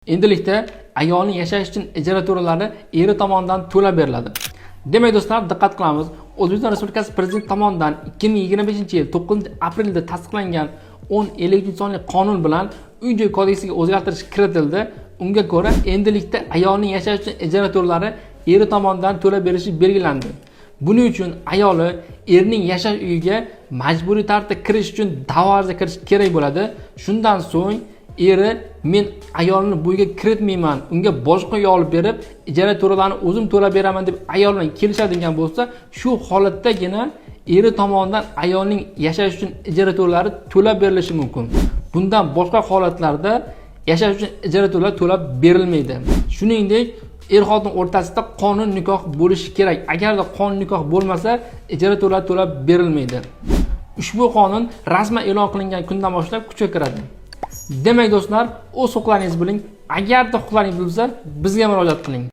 Endilikda ayolning yashash uchun ijara to'lovlari eri tomonidan to'lab beriladi. Demak, do'stlar, diqqat qilamiz. O'zbekiston Respublikasi Prezidenti tomonidan 2025-yil 9 aprelda tasdiqlangan 1053 sonli qonun bilan Uy joy kodeksiga o'zgartirish kiritildi. Unga ko'ra, endilikda ayolning yashash uchun ijara to'lovlari eri tomonidan to'lab berishi belgilandi. Buning uchun ayoli erining yashash uyiga majburiy tartibda kirish uchun da'vo arza kirish kerak bo'ladi. Shundan so'ng eri "Men ayolni bu uyga kiritmayman, unga boshqa uy olib berib, ijara to'lovlarini o'zim to'lab beraman" deb ayol bilan kelishadigan bo'lsa, shu holatdagina eri tomonidan ayolning yashash uchun ijara to'lovlari to'lab berilishi mumkin. Bundan boshqa holatlarda yashash uchun ijara to'lovlari to'lab berilmaydi. Shuningdek, er xotin o'rtasida qonun nikoh bo'lishi kerak. Agarda qonun nikoh bo'lmasa, ijara to'lovlari to'lab berilmaydi. Ushbu qonun rasman e'lon qilingan kundan boshlab kuchga kiradi. Demak, do'stlar, o'z huquqlaringizni biling. Agarda huquqlaringiz buzilsa, bizga murojaat qiling.